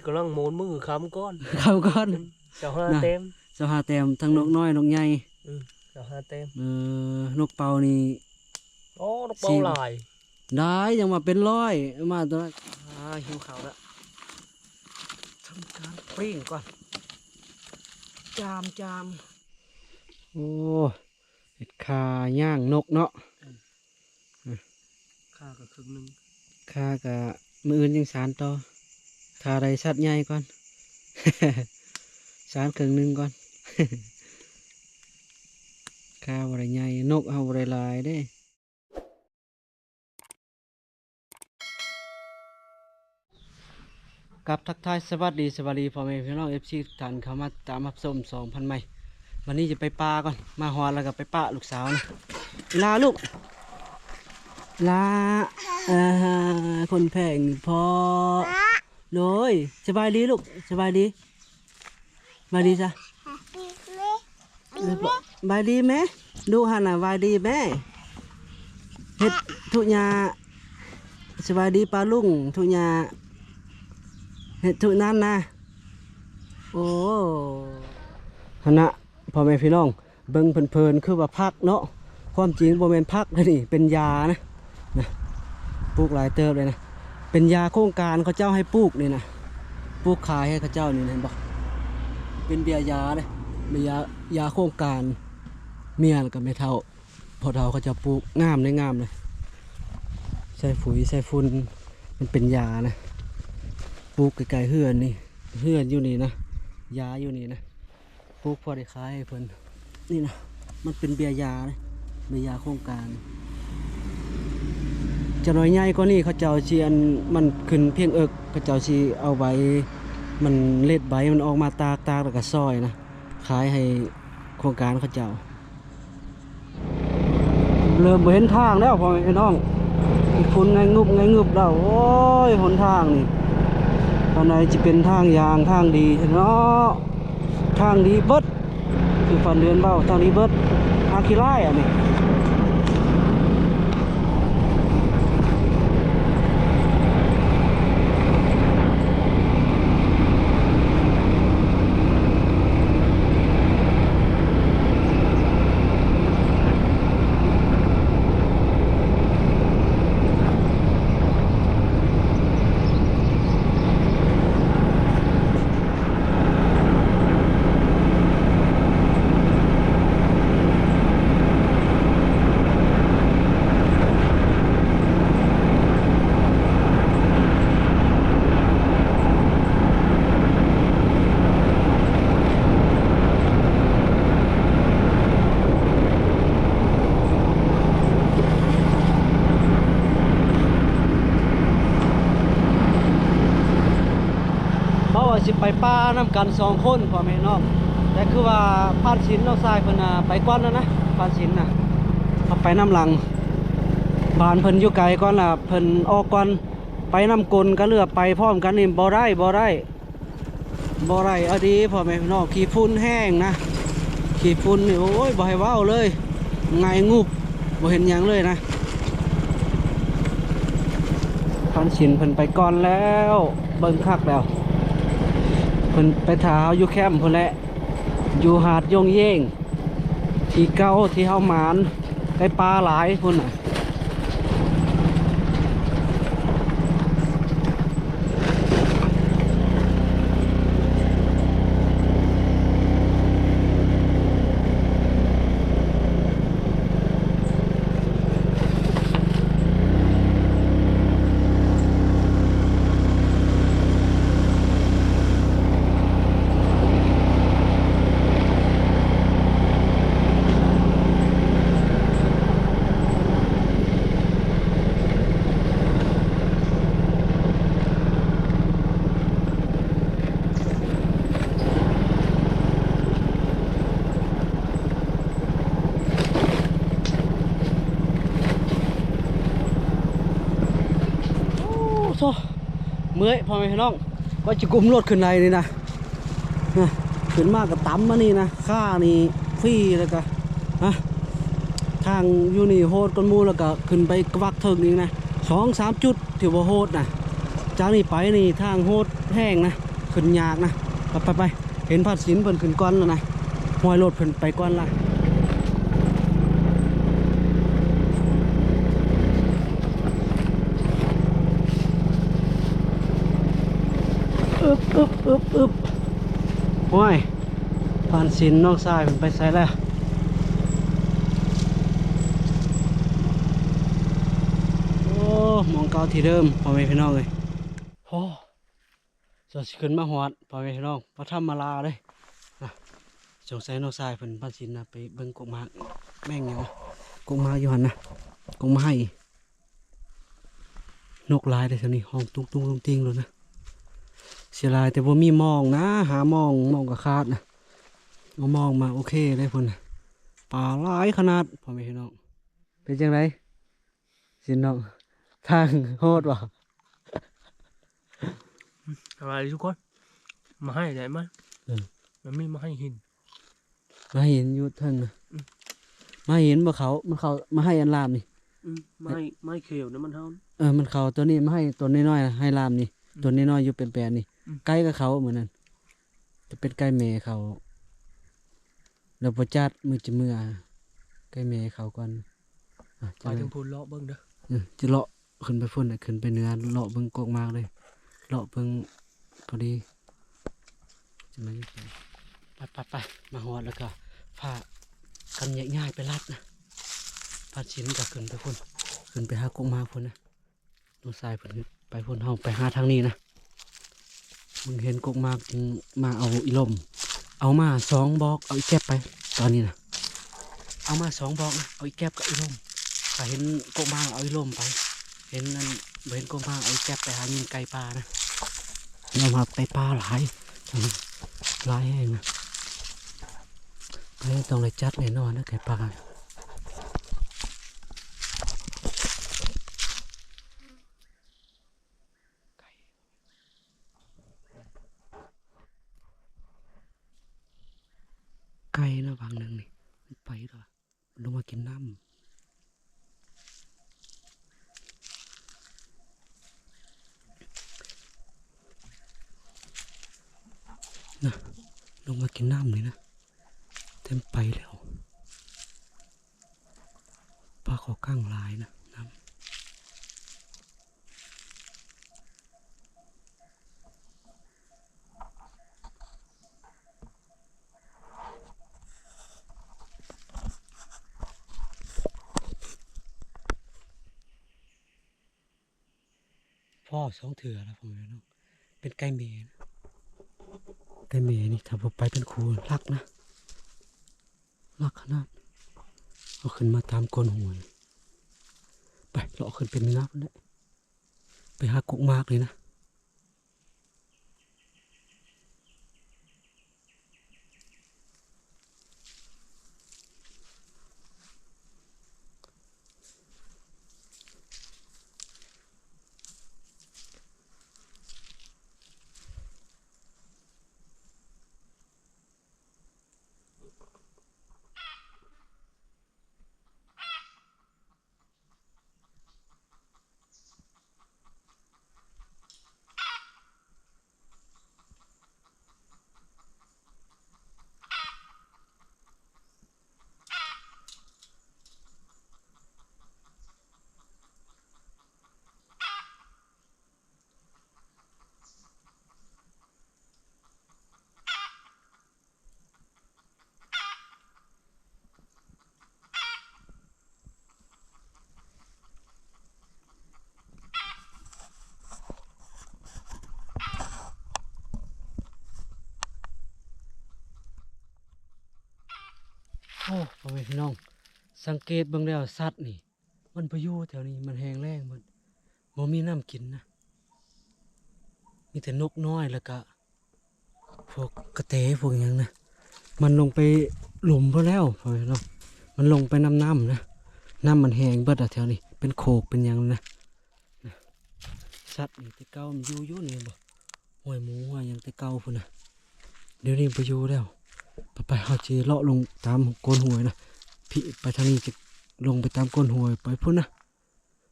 ກຳລັງໂມນມື້ຄ່ຳກ່ອນ ຄ່ຳກ່ອນ ຊາວຫ້າແຕ້ມ ຊາວຫ້າແຕ້ມ ທັງນົກນ້ອຍນົກໃຫຍ່ ອືມ ຊາວຫ້າແຕ້ມ ເອີ ນົກເປົ້ານີ້ ໂອ້ ນົກເປົ້າຫຼາຍ ຫຼາຍ ຍັງວ່າເປັນຮ້ອຍ ມາຕົວ ອ່າ ຫິວເຂົ້າລະ ທຳການປີ້ງກ່ອນ ຈາມ ຈາມ ໂອ້ ເຮັດຄາຍ່າງນົກເນາະ ອືມ ອືມ ຄາກໍເຄິ່ງໜຶ່ງ ຄາກໍມື້ອື່ນຍັງສານຕໍ່ ຖ້າໄດ້ສັດໃຫຍ່ກ່ອນ ສານເຄິ່ງໜຶ່ງກ່ອນ ຄາບໍ່ໄດ້ໃຫຍ່ ນົກເຮົາບໍ່ໄດ້ຫຼາຍເດ້. ກັບທັກທາຍສະຫວັດດີ ສະຫວັດດີພໍ່ແມ່ພີ່ນ້ອງ ເອັຟຊີ ທຸກທ່ານ ເຂົ້າມາຕາມຮັບຊົມຊ່ອງພັນໃໝ່. ວັນນີ້ຈະໄປປ່າກ່ອນ ມາຮອດແລ້ວກໍໄປປະລູກສາວນະ. ອີ່ຫຼ້າລູກ ອີ່ຫຼ້າ ເອີ ຄົນແພງພໍ່ ໂດຍ ສະບາຍດີລູກ ສະບາຍດີ. ບາຍດີຊະ ເອີ ບາຍດີແມ່ ດຸຫັ້ນນະ ບາຍດີແມ່ ເຮັດທຸຫຍ້າ ສະບາຍດີປ້າລຸງ ທຸຫຍ້າ ເຮັດທຸນັ້ນນະ ໂອ້ ຫັ້ນນະ ພໍ່ແມ່ພີ່ນ້ອງ ເບິ່ງເພີນໆ ຄືວ່າຜັກເນາະ ຄວາມຈິງບໍ່ແມ່ນຜັກເດ້ນີ້ ເປັນຢານະ ນະ ປູກຫຼາຍເຕີບເລີຍນະ ເປັນຢາໂຄງການເຂົາເຈົ້າໃຫ້ປູກນີ້ນະ ປູກຂາຍໃຫ້ເຂົາເຈົ້ານີ້ນະ ເຫັນບໍ່ ເປັນເບ້ຍຢາເດ້ ເບ້ຍຢາ ຢາໂຄງການ ເມຍແລ້ວກໍແມ່ເຖົ້າ ພໍ່ເຖົ້າເຂົາເຈົ້າປູກ ງາມເດ້ ງາມເດ້ ໃສ່ຝຸ່ນ ໃສ່ຝຸ່ນ ມັນເປັນຢານະ ປູກໃກ້ໆ ເຮືອນນີ້ ເຮືອນຢູ່ນີ້ນະ ຢາຢູ່ນີ້ນະ. ປູກພໍໄດ້ຂາຍໃຫ້ເພິ່ນ ນີ້ນະ ມັນເປັນເບ້ຍຢາເດ້ ເບ້ຍຢາໂຄງການ ຈະໜ້ອຍໃຫຍ່ກວ່ານີ້ ເຂົາເຈົ້າຊິ ອັນ ມັນຂຶ້ນພຽງເອິກ ເຂົາເຈົ້າຊິເອົາໃບມັນ ເລັດໃບມັນອອກມາຕາກ ຕາກແລ້ວກໍຊອຍນະ ຂາຍໃຫ້ໂຄງການເຂົາເຈົ້າ. ເລີ່ມບໍ່ເຫັນທາງແລ້ວ ພໍ່ແມ່ພີ່ນ້ອງ ຝຸ່ນໄງງຶບໄງງຶບແລ້ວ ໂອ້ຍ ຫົນທາງນີ້ ອັນໃດຊິເປັນທາງຢ່າງ ທາງດີແທ້ເນາະ ທາງດີເບິດ ຄືຝັນເດືອນເວົ້າ ທາງດີເບິດ ທາງຂີ້ຮ້າຍອັນນີ້. ເວົ້າວ່າຊິໄປປ່ານຳກັນສອງຄົນ ພໍ່ແມ່ນ້ອງ ແຕ່ຄືວ່າພານສິນນ້ອງຊາຍເພິ່ນນະໄປກ່ອນແລ້ວນະ ພານສິນນະ ເຮົາໄປນຳຫຼັງ ບ້ານເພິ່ນຢູ່ໄກກ່ອນລະ ເພິ່ນອອກກ່ອນ ໄປນຳກົນກັນ ຫຼືວ່າໄປພ້ອມກັນນີ້ບໍ່ໄດ້ ບໍ່ໄດ້ ບໍ່ໄດ້ ເອົາດີ ພໍ່ແມ່ພີ່ນ້ອງ ຂີ້ຝຸ່ນແຮງນະ ຂີ້ຝຸ່ນນີ້ ໂອ້ຍ ບໍ່ໃຫ້ເວົ້າເລີຍ ໄງງຸບ ບໍ່ເຫັນຫຍັງເລີຍນະ ພານສິນເພິ່ນໄປກ່ອນແລ້ວ ເບິ່ງຄັກແລ້ວ ເພິ່ນໄປຖ້າເຮົາຢູ່ແຄມພຸ້ນແຫຼະ ຢູ່ຫາດຢົງເຢງ ທີ່ເກົ່າທີ່ເຮົາໝານ ໄດ້ປາຫຼາຍພຸ້ນນະ. ໂອ້ ໂທ້ ເມື່ອຍ ພໍ່ແມ່ພີ່ນ້ອງ ກວ່າຈະກຸມລົດຂຶ້ນໄດ້ນີ້ນະ ນະ ຂຶ້ນມາກໍຕ່ຳມານີ້ນະ ຄານີ້ຟຣີ ແລ້ວກໍ ນະ ທາງຢູ່ນີ້ໂຫດກວ່າໝູ່ ແລ້ວກໍຂຶ້ນໄປກະບັກເທິງອີກນະ ສອງສາມຈຸດ ຖືວ່າໂຫດນະ ຈາກນີ້ໄປນີ້ທາງໂຫດແຮງນະ ຂຶ້ນຍາກນະ. ໄປໆໆ ເຫັນພານສິນເພິ່ນຂຶ້ນກ່ອນແລ້ວນະ, ຮອຍລົດເພິ່ນໄປກ່ອນລະ. ອຶບ ອຶບ ອຶບ ອຶບ ໂອ້ຍ ພານສິນນ້ອງຊາຍເພິ່ນໄປໃສລະ? ໂອ້ ໝ່ອງເກົ່າທີ່ເດີມ ພໍ່ແມ່ພີ່ນ້ອງເອີຍ. ໂອ້ ສ່ວນຊິຂຶ້ນມາຮອດ ພໍ່ແມ່ພີ່ນ້ອງ ບໍ່ທຳມະດາເດ້ນະ. ສົງໄສນ້ອງຊາຍເພິ່ນພານສິນນະ ໄປເບິ່ງກົກໝາກ ແມ່ນຫຍັງ ກົກໝາກຢູ່ຫັ້ນນະ ກົກໝາກໄຮ. ນົກຫຼາຍເດ້ແຖວນີ້ ຮ້ອງຕຸງຕຸງຕຸງຕິງໂລດນະ. ເສຍດາຍແຕ່ບໍ່ມີມອງນະ ຫາມອງ ມອງກໍຂາດນະ. ເອົາມອງມາໂອເຄເດ້ພຸ້ນນະ ປາຫຼາຍຂະໜາດ ພໍ່ແມ່ພີ່ນ້ອງ. ເປັນຈັ່ງໃດ ຊິນນ້ອງ ທາງໂຫດບໍ່? ສະບາຍດີທຸກຄົນ ມາໃຫ້ໄດ້ມາ ເອີ ມັນມີມາໃຫ້ຫີນ ມາໃຫ້ຫີນຢູ່ເທິງນະ. ອືມ ມາໃຫ້ຫີນບໍ່ເຂົ້າ ມັນເຂົ້າມາໃຫ້ອັນລາມນີ້. ອືມ ມາໃຫ້ ມາໃຫ້ຂຽວນະ ມັນເຮົາ ເອີ ມັນເຂົ້າຕົວນີ້ ມາໃຫ້ຕົວນ້ອຍໆ ໃຫ້ລາມນີ້. ອືມ ຕົວນ້ອຍໆ ຢູ່ແປນໆນີ້. ອືມ ໄກ່ກໍເຂົ້າມື້ນັ້ນ ຈະເປັນໄກ່ແມ່ເຂົ້າ ແລ້ວບໍ່ຈັດ ມື້ຈະເມືອ ໄກ່ແມ່ເຂົ້າກ່ອນ. ອະ ໄປເທິງພຸ້ນເລາະເບິ່ງເດີ. ເອີ ຈະເລາະຂຶ້ນໄປພຸ້ນນະ ຂຶ້ນໄປເໜືອ ເລາະເບິ່ງກົກໝາກເລີຍ ເລາະເບິ່ງພໍດີ. ໄປໆໆ ມາຮອດແລ້ວກໍພາກັນແຍກຍ້າຍໄປລັດນະ. ພານສິນກໍຂຶ້ນໄປພຸ້ນ ຂຶ້ນໄປຫາກົກໝາກພຸ້ນນະ. ນ້ອງຊາຍເພິ່ນໄປພຸ້ນ ເຮົາໄປຫາທາງນີ້ນະ. ເບິ່ງເຫັນກົກໝາກຈຶ່ງມາເອົາອີ່ລົມ ເອົາມາສອງບອກ ເອົາອີ່ແກັບໄປຕອນນີ້ນະ. ເອົາມາສອງບອກນະ ເອົາອີ່ແກັບກັບອີ່ລົມ. ຖ້າເຫັນກົກໝາກເອົາອີ່ລົມໄປ ເຫັນອັນ ບໍ່ເຫັນກົກໝາກເອົາອີ່ແກັບໄປຫາຍິງໄກ່ປ່ານະ. ຍອມຮັບໄກ່ປ່າຫຼາຍ ຫຼາຍແຮງນະ. ໄປ ຕ້ອງໄດ້ຈັດແນ່ນອນນະ ໄກ່ປ່າ. ໄກ່ນະ ຫວ່າງໜຶ່ງນີ້ ມັນໄປແລ້ວ ລົງມາກິນນ້ຳນະ ລົງມາກິນນ້ຳນີ້ນະ ແຕ່ມັນໄປແລ້ວ. ປາເຂົ້າກັງຫຼາຍນະ ນ້ຳ. ພໍສອງເທື່ອແລ້ວ ພໍ່ແມ່ພີ່ນ້ອງ ເປັນໄກ່ແມ່ນະ. ໄກ່ແມ່ນີ້ ຖ້າບໍ່ໄປເປັນຄູ່ ລັກນະ ລັກຂະໜາດ. ເອົາຂຶ້ນມາຕາມກົ້ນຫ້ວຍ ໄປ ເລາະຂຶ້ນໄປເໜືອພຸ້ນແຫຼະ ໄປຫາກົກໝາກເລີຍນະ. ໂອ້ ພໍ່ແມ່ພີ່ນ້ອງ ສັງເກດເບິ່ງແລ້ວ ສັດນີ້ ມັນບໍ່ຢູ່ແຖວນີ້ ມັນແຫ້ງແລ້ງໝົດ ບໍ່ມີນ້ຳກິນນະ. ມີແຕ່ນົກນ້ອຍ ແລ້ວກະພວກກະແຕ ພວກຫຍັງນະ ມັນລົງໄປລຸ່ມພຸ້ນແລ້ວ ພໍ່ແມ່ພີ່ນ້ອງ ມັນລົງໄປນຳນ້ຳນະ. ນ້ຳມັນແຫ້ງເບິດລະແຖວນີ້ ເປັນໂຄກເປັນຫຍັງນະ. ນະ ສັດນີ້ແຕ່ເກົ່າມັນຢູ່ ຢູ່ນີ້ບໍ່ ຫ້ວຍໝູຫ້ວຍຫຍັງແຕ່ເກົ່າພຸ້ນນະ ດຽວນີ້ບໍ່ຢູ່ແລ້ວ. ໄປໆ ເຮົາຊິເລາະລົງຕາມກົ້ນຫ້ວຍນະ ພີ້ ໄປທາງນີ້ຈະລົງໄປຕາມກົ້ນຫ້ວຍໄປພຸ້ນນະ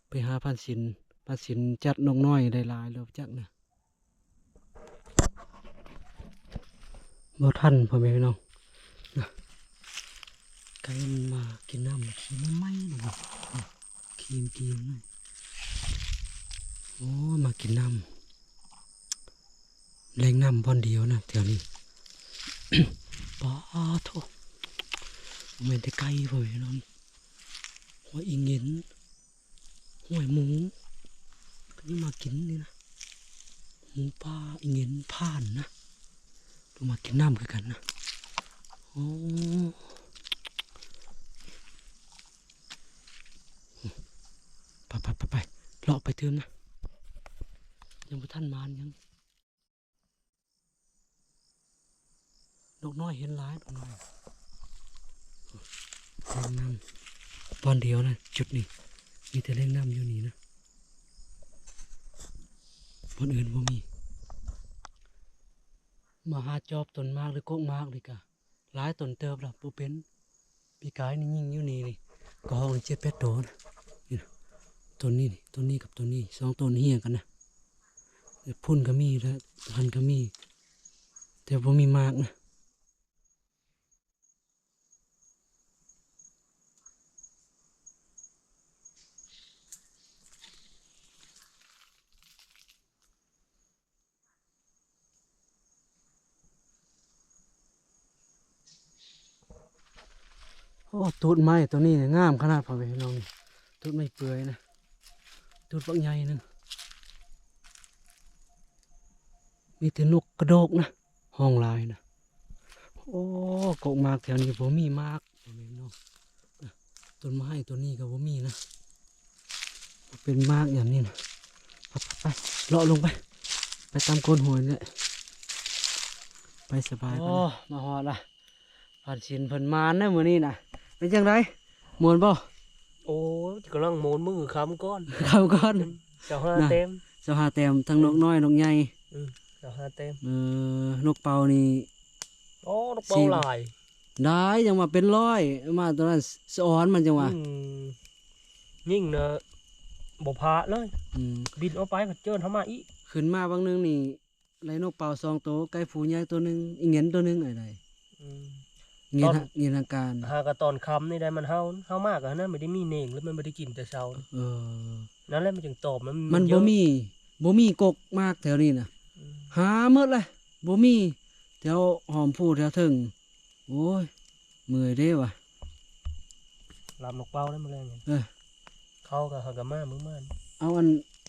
ໄປຫາພານສິນ. ພານສິນຈັດນົກນ້ອຍໄດ້ຫຼາຍແລ້ວຈັກນະ. ບໍ່ທັນ ພໍ່ແມ່ພີ່ນ້ອງ ນະ ໄກ່ມັນມາກິນນ້ຳ ຂີ້ມາໃໝ່ລະ ນີ້ ຂີ້ມກີນ ໂອ້ ມາກິນນ້ຳ ແຫຼ່ງນ້ຳບ່ອນດຽວນະແຖວນີ້ ປາໂທ້ ບໍ່ແມ່ນແຕ່ໄກ່ ພໍ່ແມ່ພີ່ນ້ອງ ຫ້ວຍອີເຫງັນ ຫ້ວຍໝູ ກໍຍັງມາກິນນີ້ນະ ໝູປ່າ ອີເຫງັນ ພານນະ ລະມາກິນນ້ຳຄືກັນນະ ໂອ້ ໄປໆໆໆ ເລາະໄປຕື່ມນະ ຍັງບໍ່ທັນມານຫຍັງ. ນົກນ້ອຍເຫັນຫຼາຍ ນົກນ້ອຍ ແຫຼ່ງນ້ຳບ່ອນດຽວນະ ຈຸດນີ້ ມີແຕ່ແຫຼ່ງນ້ຳຢູ່ນີ້ນະ ບ່ອນອື່ນບໍ່ມີ ມາຫາຈອບຕົ້ນໝາກ ຫຼື ກົກໝາກນີ້ກະ ຫຼາຍຕົ້ນເຕີບລະ ບໍ່ເປັນ ປີກາຍນີ້ຍິງຢູ່ນີ້ ນີ້ ກະຮອກນີ້ ເຈັດແປດໂຕນະ ນີ້ນະ ຕົ້ນນີ້ ນີ້ ຕົ້ນນີ້ກັບຕົ້ນນີ້ ສອງຕົ້ນເຮຍກັນນະ ພຸ້ນກະມີ ແລະ ຫັ້ນກະມີ ແຕ່ບໍ່ມີໝາກນະ. ໂອ້ ຕູດໄມ້ໂຕນີ້ງາມຂະໜາດ ພໍ່ແມ່ພີ່ນ້ອງ ນີ້ ຕູດໄມ້ເປືອຍນະ ຕູດບັກໃຫຍ່ໜຶ່ງ ມີແຕ່ນົກກະໂດກນະ ຮ້ອງຫຼາຍນະ ໂອ້ ກົກໝາກແຖວນີ້ບໍ່ມີໝາກ ພໍ່ແມ່ພີ່ນ້ອງ ຕົ້ນໄມ້ຕົ້ນນີ້ກໍບໍ່ມີນະ ເປັນໝາກຫຍັງນີ້ນະ ໄປໆໆ ເລາະລົງໄປ ໄປຕາມໂຄນຫ້ວຍນີ້ແຫຼະ ໄປສະບາຍ ໂອ້ ມາຮອດລະ ພານສິນເພິ່ນມານເດີມື້ນີ້ນະ ເປັນຈັ່ງໃດ ມ່ວນບໍ່? ໂອ້ຍ ກຳລັງມ່ວນ ມື້ຄ່ຳກ່ອນ ຄ່ຳກ່ອນ ຊາວຫ້າແຕ້ມ ຊາວຫ້າແຕ້ມ ທັງນົກນ້ອຍນົກໃຫຍ່ ອືມ ຊາວຫ້າແຕ້ມ ເອີ ນົກເປົ້ານີ້ ໂອ້ ນົກເປົ້າຫຼາຍ ໄດ້ ຍັງວ່າເປັນຮ້ອຍ ມາຕອນນັ້ນສະອອນມັນຈັ່ງວ່າ ອືມ ຍິງນະ ບໍ່ພາດເລີຍ ອືມ ບິນອອກໄປພັດເຈີນເຮົາມາອີກ ຂຶ້ນມາບາງໜຶ່ງນີ້ ໄດ້ນົກເປົ້າສອງໂຕ ໄກ່ຜູ້ໃຫຍ່ໂຕໜຶ່ງ ອີເຫງັນໂຕໜຶ່ງ ໄດ້ ອືມ ເຫງັນ ຕອນ ຫາ ເຫງັນຫາການ ຫາກະຕອນຄ່ຳນີ້ໄດ້ມັນເຫົ່າ ເຮົາມາກະຫັ້ນນະ ບໍ່ໄດ້ມີເໜັງ ແລ້ວມັນບໍ່ໄດ້ກິນແຕ່ເຊົ້າ ເອີ ນັ້ນແຫຼະມັນຈຶ່ງຕອບ ມັນ ມັນບໍ່ມີ ບໍ່ມີກົກໝາກແຖວນີ້ນະ ອືມ ຫາໝົດເລີຍ ບໍ່ມີ ແຖວຫອມພູແຖວເທິງ ໂອ້ຍ ເມື່ອຍເດ້ວ່າ ລາບນົກເປົ້າໄດ້ມື້ແລງນີ້ ເອີ ເຂົ້າກໍ ເຮົາກໍມາມື້ມານ ເອົາອັນ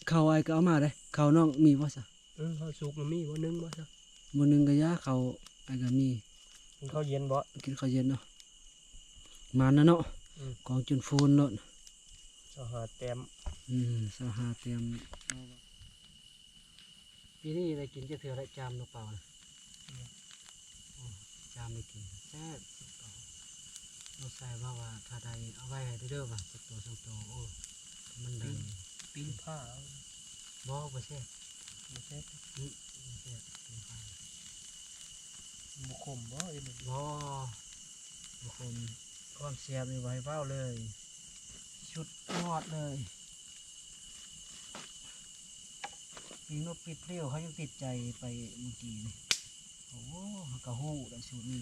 ເຂົ້າອ້າຍກໍເອົາມາເດ້ ເຂົ້ານ້ອງມີບໍ່ຊະ? ເອີ ເຂົ້າສຸກມັນມີບໍ່ ໜຶ້ງບໍ່ຊະ? ບໍ່ໜຶ້ງກໍຢ່າ ເຂົ້າອ້າຍກໍມີ ກິນເຂົ້າເຢັນບໍ່? ກິນເຂົ້າເຢັນເນາະ ມານນະເນາະ ອືມ ກອງຈົນຟູນໂລດ ຊາວຫ້າແຕ້ມ ອືມ ຊາວຫ້າແຕ້ມ. ປີນີ້ໄດ້ກິນຈັກເທື່ອແລ້ວ ຈາມນົກເປົ້ານະ ອືມ ໂອ້ ຈາມໄດ້ກິນແຊບ ນົກເປົ້າ ນ້ອງຊາຍເວົ້າວ່າ ຖ້າໄດ້ເອົາໄວ້ໃຫ້ເດີວ່າ ຈັກໂຕສອງໂຕ ໂອ້ ມັນໄດ້ ປີ້ງ ປີ້ງພ້າ ບໍ່ ບໍ່ແຊບ ບໍ່ແຊບ ອືມ ບໍ່ແຊບ ປີ້ງພ້າ ບໍ່ຂົມບໍ່? ບໍ່ ບໍ່ຂົມ ຄວາມແຊບນີ້ບໍ່ໃຫ້ເວົ້າເລີຍ ສຸດຍອດເລີຍ. ປີກນົກປີກເພລວ ເຮົາຍັງຕິດໃຈໄປມື້ກີ້ນີ້ ໂອ້ ເຮົາກໍຮູ້ແລ້ວສູດນີ້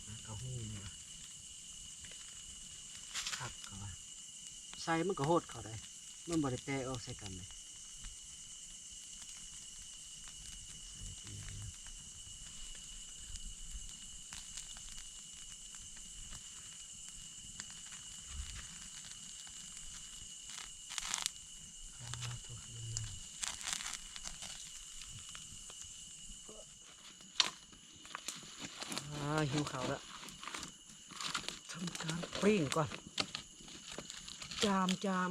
ເຮົາກໍຮູ້ນີ້ ຄັກເຂົາວ່າ ໃສ່ມັນກໍຫົດເຂົ້າໄດ໋ ມັນບໍ່ໄດ້ແຕກອອກໃສ່ກັນເດ. ອາ ຫິວເຂົ້າລະ ທຳການປີ້ງກ່ອນ ຈາມ ຈາມ.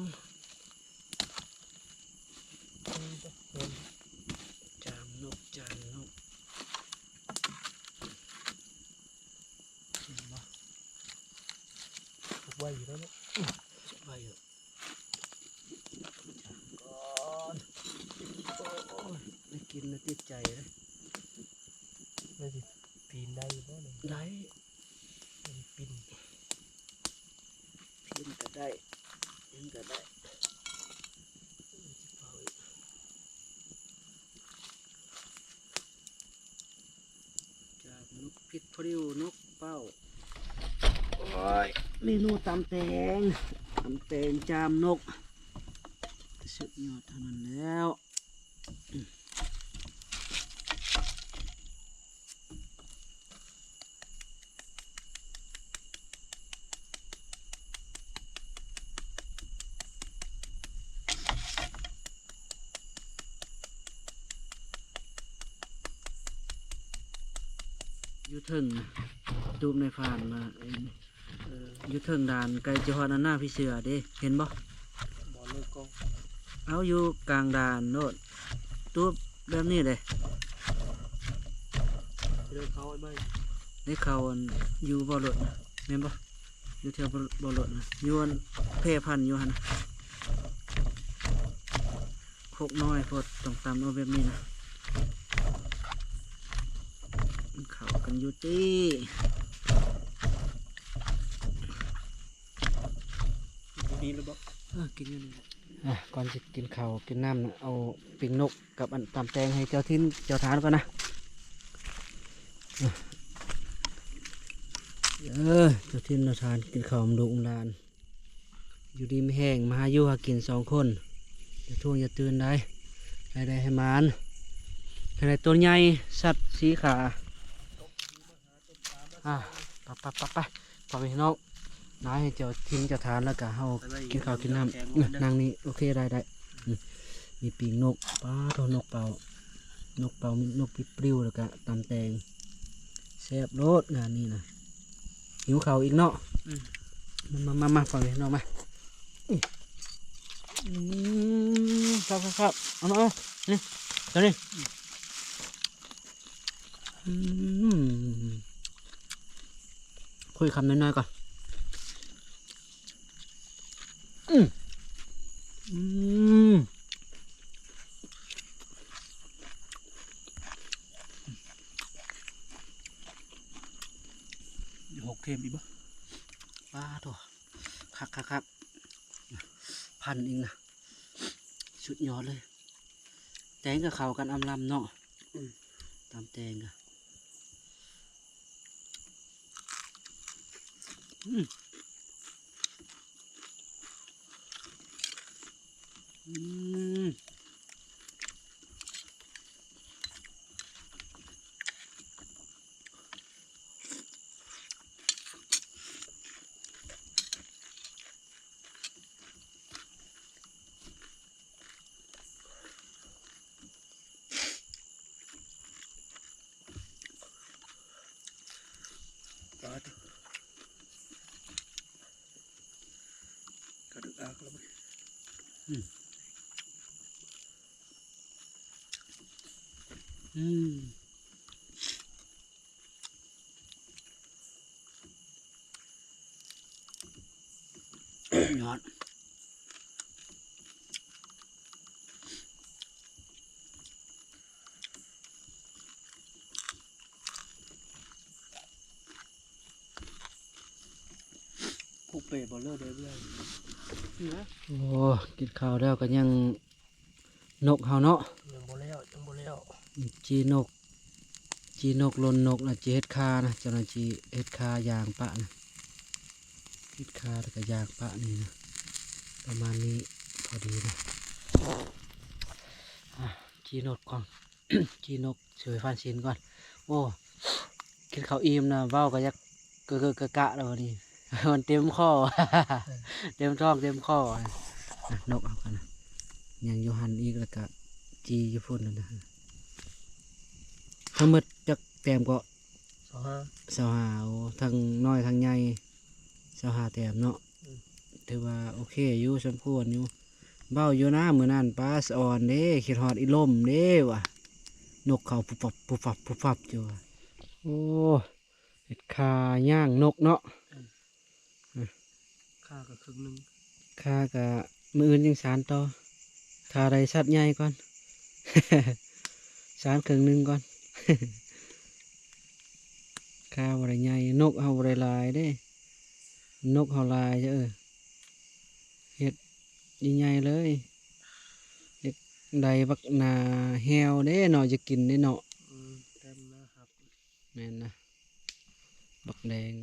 ຈາມນົກ ຈາມນົກ ເຫັນບໍ່? ສຸກໄວຢູ່ເນາະ ອືມ ສຸກໄວຢູ່ ຈາມກ່ອນ ໂອ້ຍ ໄດ້ກິນແລ້ວຕິດໃຈເດ້ ມັນຊິປີນໄດ້ຢູ່ບໍ່ນີ້? ໄດ້ ມັນຊິປີນ ປີນກໍໄດ້ ປີນກໍໄດ້ ຊິເຝົ້າອີກ. ປລິວນົກເປົ້າ. ໂອ້ຍ ເມນູຕຳແຕງ ຕຳແຕງຈາມນົກ ສຸດຍອດເທົ່ານັ້ນແລ້ວ. ຢູ່ເທິງນະ ຕູບໃນຟານມາ ເອີ ຢູ່ເທິງດ່ານ ໃກ້ຈະຮອດອັນໜ້າຜີເສືອເດ້ ເຫັນບໍ່? ບໍ່ເລີກກໍ ເອົາ ຢູ່ກາງດ່ານໂລດ ຕູບແບບນີ້ເດ້ ເລີກເຂົ້າໄປ ໄດ້ເຂົ້າອັນ ຢູ່ບໍ່ລົດນະ ແມ່ນບໍ່? ຢູ່ແຖວບໍ່ລົດນະ ຢູ່ອັນແພພັນຢູ່ຫັ້ນນະ. ຄົກນ້ອຍໂພດ ຕ້ອງຕຳເອົາແບບນີ້ນະ ມັນເຂົ້າກັນຢູ່ຕິ. ຢູ່ນີ້ແລ້ວບໍ່? ເອີ ກິນຢູ່ນີ້ແຫຼະ. ອ່ະ ກ່ອນຊິກິນເຂົ້າກິນນ້ຳນະ ເອົາປີ້ງນົກກັບອັນຕຳແຕງໃຫ້ເຈົ້າຖິ່ນເຈົ້າຖານກ່ອນນະ. ເອີ ເຈົ້າຖິ່ນເຈົ້າຖານກິນເຂົ້ານຳລູກນຳຫຼານ. ຢູ່ດີມີແຮງ ມາຫາຢູ່ຫາກິນສອງຄົນ ຢ່າທ່ວງຢ່າຕື່ນໄດ໋ ໃຫ້ໄດ້ໃຫ້ໝານ ໃຫ້ໄດ້ໂຕໃຫຍ່ ສັດສີ່ຂາ. ອ່າ ໄປໆໆໆ ພໍ່ແມ່ພີ່ນ້ອງ ນາຍໃຫ້ເຈົ້າຖິ່ນເຈົ້າຖານ ແລ້ວກະເຮົາກິນເຂົ້າກິນນ້ຳ. ເອີ ນັ່ງນີ້ ໂອເຄ ໄດ້ໆ. ອືມ ມີປີ້ງນົກ ປ້າໂທ້ ນົກເປົ້າ ນົກເປົ້າ ນົກປິບປລິວ ແລ້ວກະຕຳແຕງ ແຊບໂລດງານນີ້ນະ. ຫິວເຂົ້າອີກເນາະ. ອືມ ມາໆໆໆ ພໍ່ແມ່ພີ່ນ້ອງມາ. ອືມ ອືມ ຄັກໆໆ ເອົາມາ ເອົາ ນີ້ ຕົວນີ້. ອືມ ຄຸຍຄຳນ້ອຍໆກ່ອນ. ອືມ ອືມ ຫົກເຂັມອີກບໍ່? ປາໂທ້ ຄັກໆໆ ພັນອີກນະ ສຸດຍອດເລີຍ. ແຕງກໍເຂົ້າກັນອຳລຳເນາະ. ອືມ ຕຳແຕງກໍ ອືມ ອືມ. ປາດ ກະດູກອາກແລ້ວເວີຍ. ອືມ ອືມ. ຍອດ ຜູ້ເປບໍ່ເລີດເດ້ເອື້ອຍ. ໂອ້ ກິນເຂົ້າແລ້ວກໍຍັງ ນົກເຮົາເນາະ ຍັງບໍ່ແລ້ວ ຍັງບໍ່ແລ້ວ. ຈີນົກ ຈີນົກ ຫຼົ່ນນົກນະ ຈີເຮັດຄານະ ເຈົ້ານະ ຈີເຮັດຄາຢາງປະນະ ເຮັດຄາແລ້ວກໍຢາງປະນີ້ນະ ປະມານນີ້ພໍດີນະ. ອ່າ ຈີນົກກ່ອນ ຈີນົກ ຊ່ວຍຟານຊິນກ່ອນ. ໂອ້ ກິນເຂົ້າອີ່ມນະ ເວົ້າກໍຢາກ ກະກະກະກະແລ້ວນີ້ ມັນເຕັມຄໍ ເອີ ເຕັມທ້ອງເຕັມຄໍ. ອ່ະ ນົກເຮົາກັນນະ ຍັງຢູ່ຫັ້ນອີກ ແລ້ວກະຈີຢູ່ພຸ້ນນະ. ທັງໝົດຈັກແຕ້ມເກາະ? ຊາວຫ້າ ຊາວຫ້າ. ໂອ້ ທັງນ້ອຍທັງໃຫຍ່ ຊາວຫ້າແຕ້ມເນາະ. ອືມ ຖືວ່າໂອເຄຢູ່ ສົມຄວນຢູ່. ເວົ້າຢູ່ນະມື້ນັ້ນ ປາສະອອນເດ້ ຄິດຮອດອີ່ລົມເດ້ວ່າ ນົກເຂົາປຸບປັບ ປຸບປັບ ປຸບປັບຢູ່ວ່າ. ໂອ້ ເຮັດຄາຍ່າງນົກເນາະ. ອືມ ອືມ ຄາກໍເຄິ່ງໜຶ່ງ ຄາກໍມື້ອື່ນຈັ່ງສານຕໍ່ ຖ້າໄດ້ສັດໃຫຍ່ກ່ອນ ສານເຄິ່ງໜຶ່ງກ່ອນ. ຄາບໍ່ໄດ້ໃຫຍ່ ນົກເຮົາບໍ່ໄດ້ຫຼາຍເດ້ ນົກເຮົາຫຼາຍເດີ ເຮັດໃຫຍ່ໆເລີຍ ຢາກໄດ້ບັກໜ້າແຫ້ວເດ້ເນາະ ຢາກກິນເດ້ເນາະ. ອືມ ແຕ່ໜ້າຮັກ ແມ່ນນະ. ບັກແດງ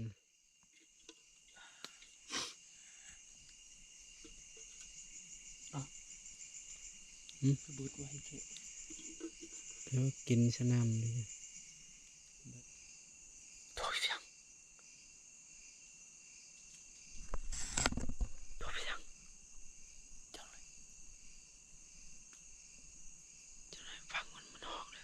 ອ້າວ ຫຶ? ຄືເບິດໄວແທ້ ແລ້ວກິນສະໜ່ຳເລີຍ ໂອ້ຍ ສຽງ ໂອ້ຍ ສຽງ ຈັງໃດ ຈັ່ງໃດ ຟັງມັນ ມັນຮ້ອງເດີ.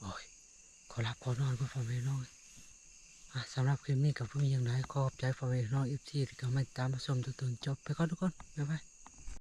ໂອ້ຍ ຂໍຫຼັບຂໍນອນກ່ອນ ພໍ່ແມ່ນ້ອງ. ອ່າ ສຳລັບຄລິບນີ້ກໍບໍ່ມີຫຍັງຫຼາຍ ຂໍຂອບໃຈພໍ່ແມ່ນ້ອງ ເອັຟຊີ ທີ່ເຂົ້າມາຕິດຕາມຮັບຊົມຈົນຈົນຈົບ. ໄປກ່ອນທຸກຄົນ ບາຍບາຍ.